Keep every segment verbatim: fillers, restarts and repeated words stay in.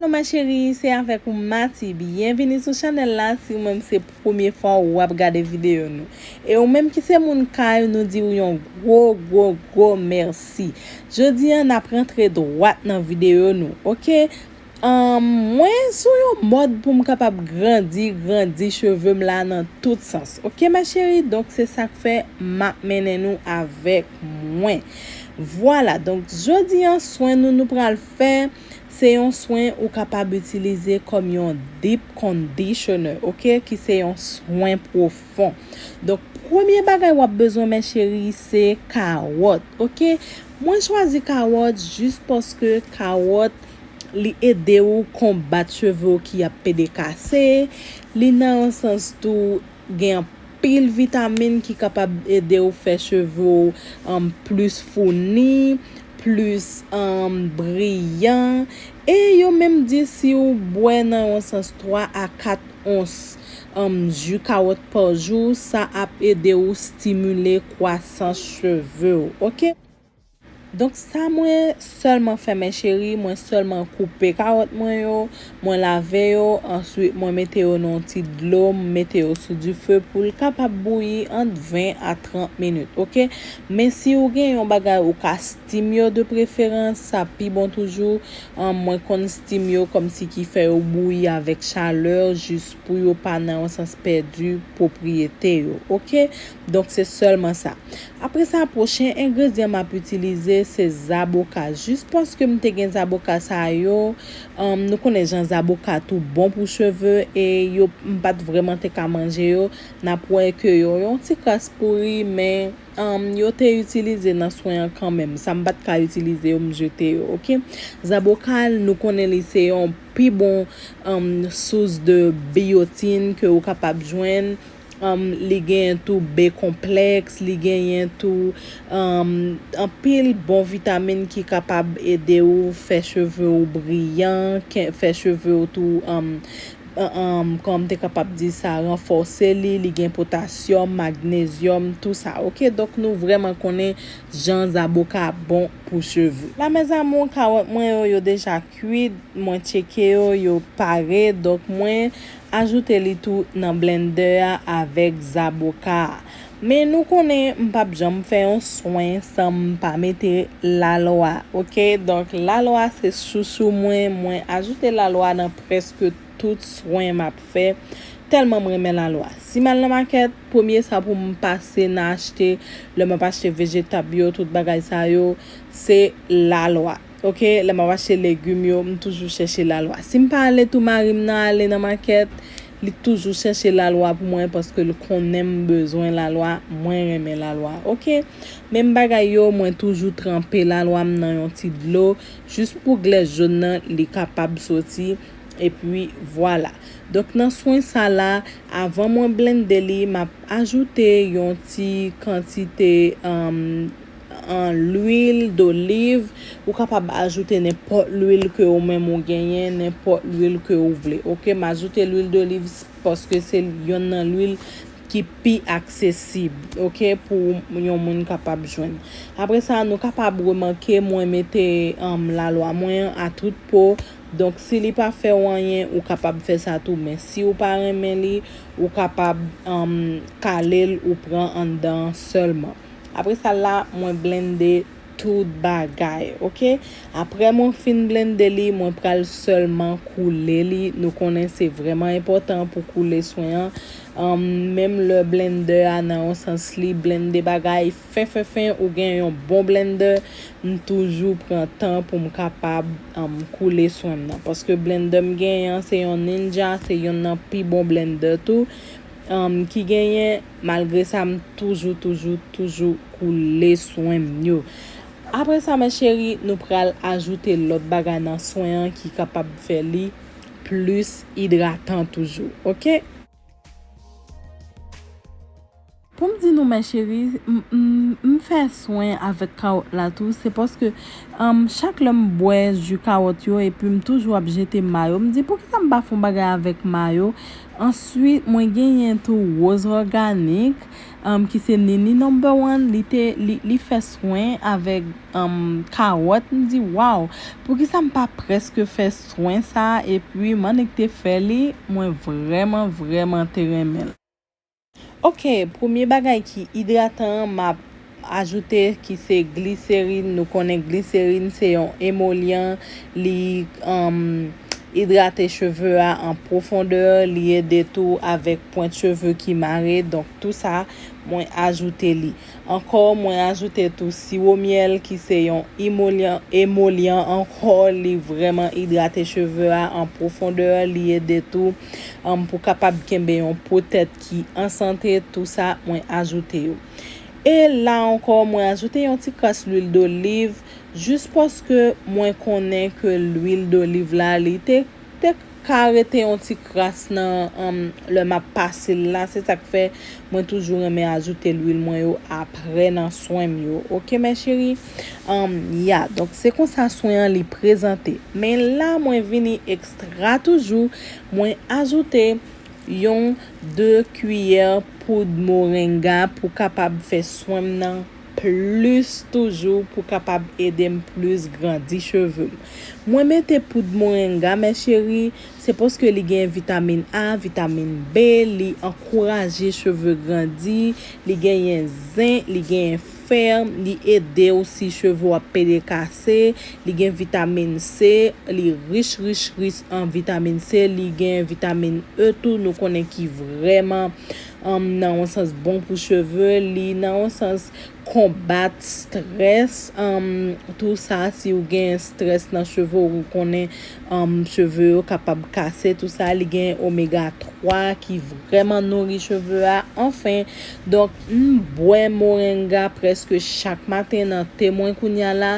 Hello ma chérie, se avèk ou Mati. Byenvini sou chanèl la. Si ou menm se premye fwa w ap gade videyo nou, e ou menm ki se moun kay, nou di w yon gwo, gwo, gwo mèsi. Jodi a, n ap rantre dwat nan videyo nou, oke? Ahn, mwen sou yon mòd pou m kapab grandi, grandi cheve m la nan tout sans. Oke, ma chérie? Donk, se sa k fè m ap mennen nou avèk mwen. Vwala, donk, jodi a, swen nou, nou pral fè, se yon swen ou kapab itilize kòm yon deep conditioner, oke? Ki se yon swen pwofon. Donk, premye bagay w ap bezwen, ma chérie, se kawòt, oke? Mwen chwazi kawòt jis paske kawòt, li ede w konbat cheve w ki ap pede kase. Li nan yon sans tou gen anpil vitamin ki kapab ede w fè cheve w, um, plis founi, plis, um, briyan. E yo menm di si w bwè nan yon sans twa a kat ons, um, ji kawòt pa jou, sa ap ede w stimile kwasans cheve w, oke? Donk, sa mwen sèlman fè, ma chérie, mwen sèlman koupe kawòt mwen yo, mwen lave yo, answit mwen mete yo nan yon ti dlo, m mete yo sou dife pou l kapab bouyi ant ven a trant minit, oke? Men si ou gen yon bagay ou ka steam yo de preferans, sa pi bon toujou. Ahn, mwen konn steam yo kòmsi ki fè yo bouyi avèk chalè, jis pou yo pa nan yon sans pèdi pwopriyete yo, oke? Donk, se sèlman sa. Apre sa, pwochen engredyan m ap itilize, se zaboka. Jis paske m te gen zaboka sa yo, um, nou konnen jan zaboka tou bon pou cheve, e yo, m pa t vrèman te ka manje yo. N ap wè ke yo yon ti kras pouri, men, um, yo te itilize nan swen an kanmenm. Sa m pa t ka itilize yo, m jete yo, oke? Zaboka, nou konnen li se yon pi bon, um, sous de biyotin ke ou kapab jwenn. Um, li genyen tou B konplèks, li genyen tou, um, anpil bon vitamin ki kapab ede w fè cheve w briyan, ke, fè cheve w tou, um, um, um, kòman m te kapab di sa, ranfòse li, li gen potasyòm, magnezyòm, tou sa, oke? Donk, nou vrèman konnen jan zaboka bon pou cheve. La, mes amours, kawòt mwen yo, yo deja kwit, mwen tcheke yo, yo pare, donk mwen ajoute li tou nan blendè a avèk zaboka a. Men nou konnen m p ap janm fè yon swen san m pa mete lalwa, oke? Donk, lalwa se chouchou mwen, mwen ajoute lalwa nan prèske tout swen m ap fè, tèlman m renmen lalwa. Si m al nan makèt, premye sa pou m pase nan achte, lè m ap achte vejetab yo, tout bagay sa yo, se lalwa. Oke, lè m ap achte legim yo, m toujou chèche lalwa. Si m pa ale tou, mari m nan ale nan makèt, li toujou chèche lalwa pou mwen paske l konnen m bezwen lalwa, mwen renmen lalwa. Oke, menm bagay yo, mwen toujou tranpe lalwa m nan yon ti dlo, jis pou glè jòn nan, li kapab soti, epi vwala. Donk, nan swen sa la, avan mwen blende li, m ap ajoute yon ti kantite, um, an lwil doliv. Ou kapab ajoute nenpòt lwil ke ou menm ou genyen, nenpòt lwil ke ou vle. Oke, m ajoute lwil doliv paske se yonn nan lwil ki pi aksesib, oke, pou yon moun kapab jwenn. Apre sa, nou kapab remake mwen mete, um, lalwa mwen an a tout po. Donk, si li pa fè w anyen, ou kapab fè sa tou. Men si ou pa renmen li, ou kapab, um, kale l ou pran anndan an sèlman. Apre sa la, mwen blende tout bagay, oke? Apre mwen fin blende li, mwen pral sèlman koule li. Nou konnen se vrèman enpòtan pou koule swen an. Um, menm lè blendè a nan yon sans li blende bagay fen, fen, fen, ou gen yon bon blendè, m toujou pran tan pou m kapab, um, koule swen m nan. Paske blendè m genyen an, se yon Ninja, se yonn nan pi bon blendè tou, um, ki genyen. Malgre sa, m toujou, toujou, toujou koule swen m yo. Apre sa, mes chéries, nou pral ajoute lòt bagay nan swen an ki kapab fè li plis idratan toujou, oke? Pou m di nou, mè cheri, m, m, m fè swen avèk kawòt la tou. Se paske, um, chak lè m bwè ji kawòt yo, epi m toujou ap jete mayo, m di, poukisa m pa fè yon bagay avèk mayo? Answit, mwen genyen tou Rose Organic, um, ki se Nini number one. Li te, li, li fè swen avèk, um, kawòt. M di, waw, poukisa m pa prèske fè swen sa? Epi, m annik te fè li, mwen vrèman, vrèman te renmen l. Ok, premye bagay ki idratan an, m ap ajoute ki se gliserin. Nou konnen gliserin se yon emolyan, li, um, idrate cheve a an pwofondè, li ede tou avèk pwent cheve ki mare. Donk, tou sa, mwen ajoute li. Ankò, mwen ajoute tou siwo myèl ki se yon emolyan, emolyan ankò, li vrèman idrate cheve a an pwofondè, li ede tou, um, pou kapab kenbe yon po tèt ki an sante, tou sa mwen ajoute yo. E la ankò, mwen ajoute yon ti kras lwil doliv, jis paske mwen konnen ke lwil doliv la, li te, te ka rete yon ti kras nan, um, lè m ap pase l la. Se sa k fè mwen toujou renmen ajoute lwil mwen yo apre nan swen m yo. Ok, mè cheri? Um, ya, donk se konsa swen an li prezante. Men la, mwen vini ekstra toujou. Mwen ajoute yon de kiyè poud moringa pou kapab fè swen m nan plis toujou, pou kapab ede m plis grandi cheve m. Mwen mete poud moringa, mè cheri, se paske li gen vitamin A, vitamin B, li ankouraje cheve grandi, li genyen zen, li genyen fè, li ede w si cheve w ap pede kase, li gen vitamin C, li rich, rich, rich an vitamin C, li gen vitamin E tou, nou konnen ki vrèman, um, nan yon sans bon pou cheve, li nan yon sans konbat strès, um, tou sa, si w gen strès nan cheve w, ou konnen, um, cheve yo kapab kase, tou sa, li gen omega twa ki vrèman nouri cheve a, anfen. Donk, m bwè moringa prèske chak maten nan te mwen kounya la.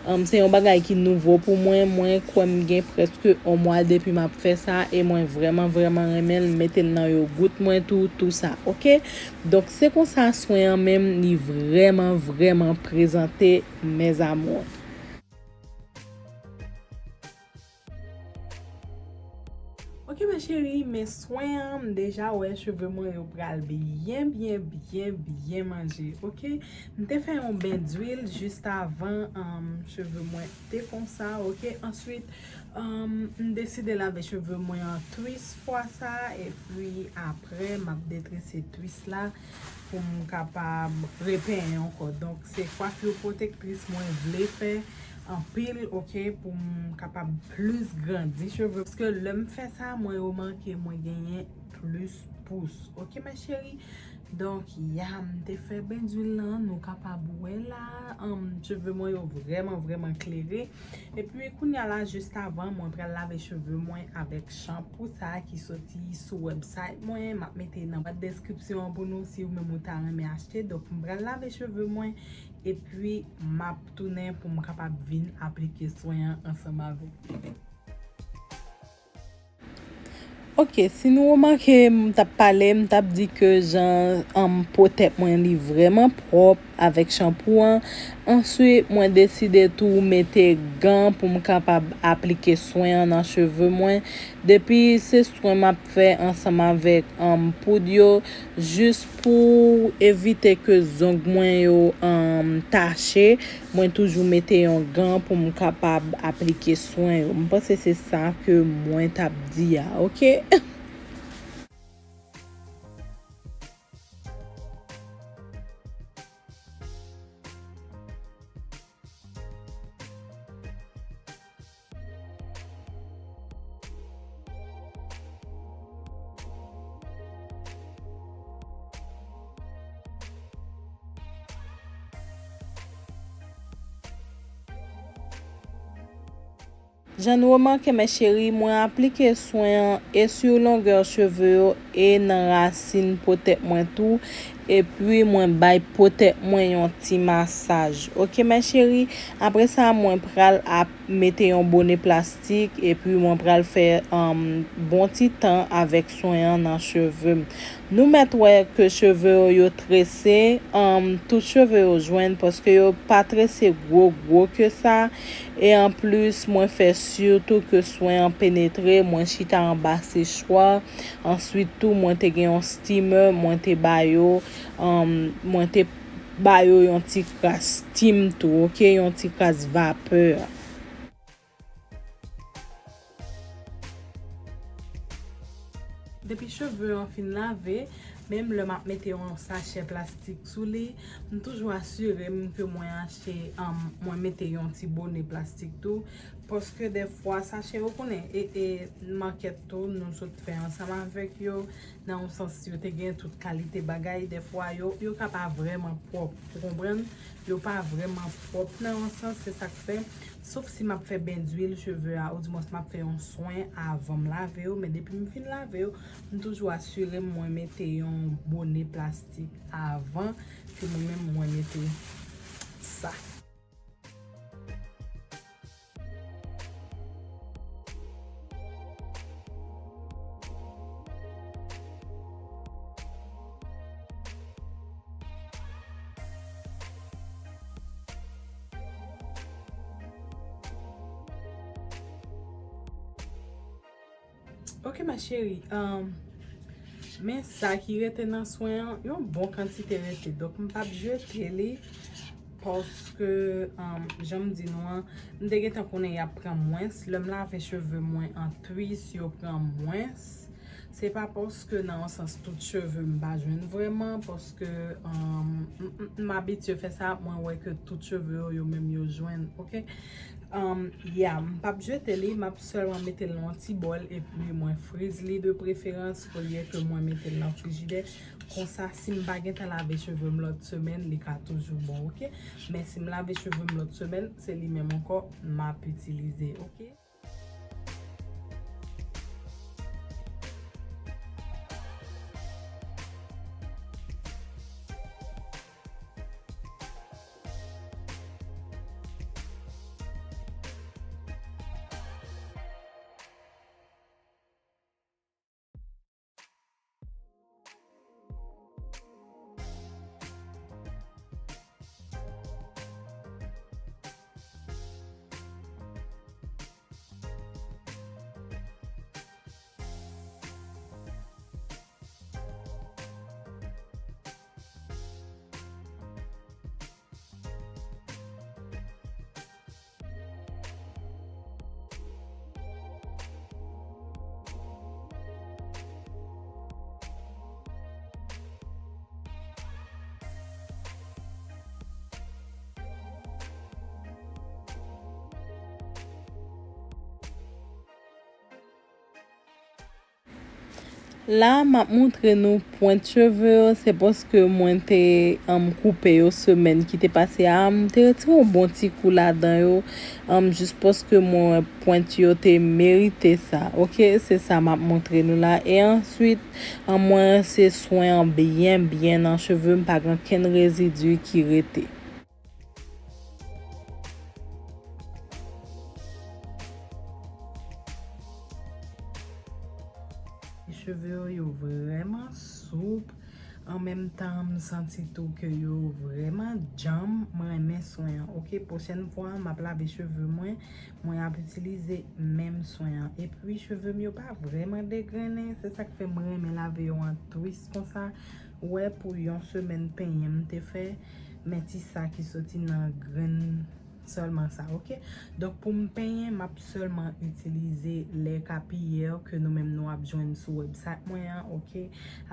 Um, se yon bagay ki nouvo pou mwen. Mwen kwè m gen prèske yon mwa depi m ap fè sa e mwen vrèman, vrèman renmen l. M mete l nan yogout mwen tou, tou sa, ok? Donk, se konsa swen an menm, li vrèman, vrèman prezante, mes amours. Ok, mè cheri, men swen an, m deja wè cheve mwen yo pral byen, byen, byen, byen manje, ok? M te fè yon ben dwil jis avan, um, cheve mwen te konsa, ok? Answit, um, m deside lave cheve mwen an twist fwa sa, epi apre, m ap detrese twist la pou m kapab repenyen ankò. Donk, se kwafi pwotektris mwen vle fè anpil, ok, pou m kapab plis grandi cheve. Paske lè m fè sa, mwen remake mwen genyen plis pous. Ok, mè cheri? Donk, ya, m te fè ben dwil lan, nou kapab wè la, um, cheve mwen yo vrèman, vrèman klere. Epi, kounya la, jis avan, mwen pral lave cheve mwen avèk chanpou sa a ki soti sou website mwen. M ap mete nan bwat deskripsyon an pou nou si ou menm ou ta renmen achte. Donk, m pral lave cheve mwen, epi m ap tounen pou m kapab vin aplike swen an ansanm avè w. Ok, si nou remake, m t ap pale, m t ap di ke jan, um, po tèt mwen li vrèman pwòp avèk chanpou an. Answit, mwen deside tou mete gan pou m kapab aplike swen an nan cheve mwen. Depi se swen m ap fè ansanm avèk, um, poud yo, jis pou evite ke zong mwen yo, um, tache, mwen toujou mete yon gan pou m kapab aplike swen yo. M panse se sa ke mwen t ap di a, ok? Jan nou remake, mè cheri, mwen aplike swen an e sou longè cheve yo e nan rasin po tèt mwen tou. Epi mwen bay po tèt mwen yon ti masaj. Oke, ma chérie. Apre sa, mwen pral ap mete yon bone plastik. Epi mwen pral fè, um, bon ti tan avèk swen an nan cheve m. Nou mèt wè ke cheve yo, yo trese, um, tout cheve yo jwenn, paske yo pa trese gwo, gwo ke sa. E anplis, mwen fè sitou ke swen an penetre, mwen chita anba sechwa. Answit tou, mwen te gen yon steamer, mwen te ba yo, um, mwen te ba yo yon ti kras steam tou, oke? Yon ti kras vapè. Depi cheve an fin lave, menm lè m ap mete yon sachè plastik sou li, m toujou asire m ke mwen achte, um, mwen mete yon ti bone plastik tou. Paske dèfwa, sachè, ou konnen, e, e makèt tou, nou sot fè ansanm avèk yo, nan yon sans, yo te gen tout kalite bagay. Dèfwa, yo, yo ka pa vrèman pwòp, ou konprann? Yo pa vrèman pwòp nan yon sans, se sa k fè. Sof si m ap fè ben dwil cheve a, oudimwens m ap fè yon swen avan m lave yo, men depi m fin lave yo, m toujou asire m mwen mete yon bone plastik avan ke mwen menm mwen mete sa. Ok, ma chérie, um, men sa ki rete nan swen an, yon bon kantite rete. Donk, m p ap jete li, paske, um, jan m di nou an, m te gentan konnen y ap pran mwens. Lè m lave cheve mwen an twist, yo pran mwens. Se pa paske nan yon sans tout cheve m pa jwenn vrèman, paske, um, m, m, m abitye fè sa, mwen wè ke tout cheve yo, yo menm yo jwenn, ok? Um, ya, m p ap jete li, m ap sèlman mete l nan yon ti bòl epi mwen friz li de preferans olye ke mwen mete l nan frijidè. Konsa, si m pa gentan lave cheve m lòt semèn, li ka toujou bon, ok? Men si m lave cheve m lòt semèn, se li menm ankò m ap itilize, ok? La, m ap montre nou pwent cheve yo. Se paske mwen te, um, koupe yo semèn ki te pase a. M te retire yon bon ti kou ladan yo, um, jis paske mwen wè pwent yo te merite sa. Ok, se sa m ap montre nou la. E answit, um, mwen rense swen an byen, byen nan cheve m, pa gen okenn rezidi ki rete. Cheve yo, yo vrèman soup. An menm tan, m santi tou ke yo vrèman djanm. Mwen renmen swen an. Ok, pwochèn fwa, m ap lave cheve mwen, mwen ap itilize menm swen an. Epi, cheve m yo pa vrèman degrennen. Se sa k fè m renmen lave yo an twist konsa. Ou wè, pou yon semèn penyen m te fè, men ti sa ki soti nan grenn sèlman sa, ok? Donk, pou m penyen, m ap sèlman itilize lè kapiyè ke nou menm nou ap jwenn sou website mwen an, ok?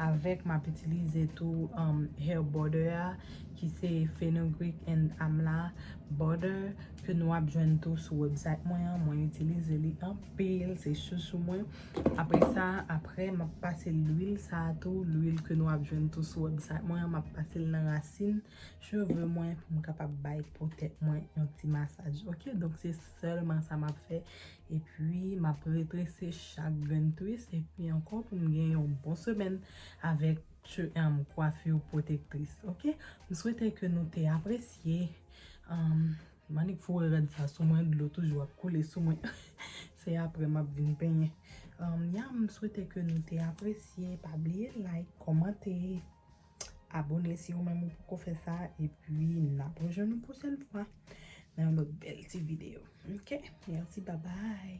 Avèk, m ap itilize tou, um, hair butter a, ki se Fenugreek and Amla butter, ke nou ap jwenn tou sou website mwen an. Mwen itilize li anpil, se chouchou mwen. Apre sa, apre, m ap pase lwil sa a tou, lwil ke nou ap jwenn tou sou website mwen an, m ap pase l nan rasin cheve mwen pou m kapab bay po tèt mwen yon ti masaj. Ok, donk se sèlman sa m ap fè. Epi, m ap retrese chak grenn twist. Epi ankò, pou m gen yon bon semèn avèk Che- um, coiffure protectrice, ok? M swete ke nou te apresye. Um, m annik foure rad sa sou mwen, dlo toujou ap koule sou mwen. Se apre m ap vin penyen. Um, ya, m swete ke nou te apresye. Pa bliye like, kòmante, abone si ou menm ou poko fè sa. Epi, n ap rejwenn nou pwochèn fwa nan yon lòt bèl ti videyo. Ok? Mèsi, babay.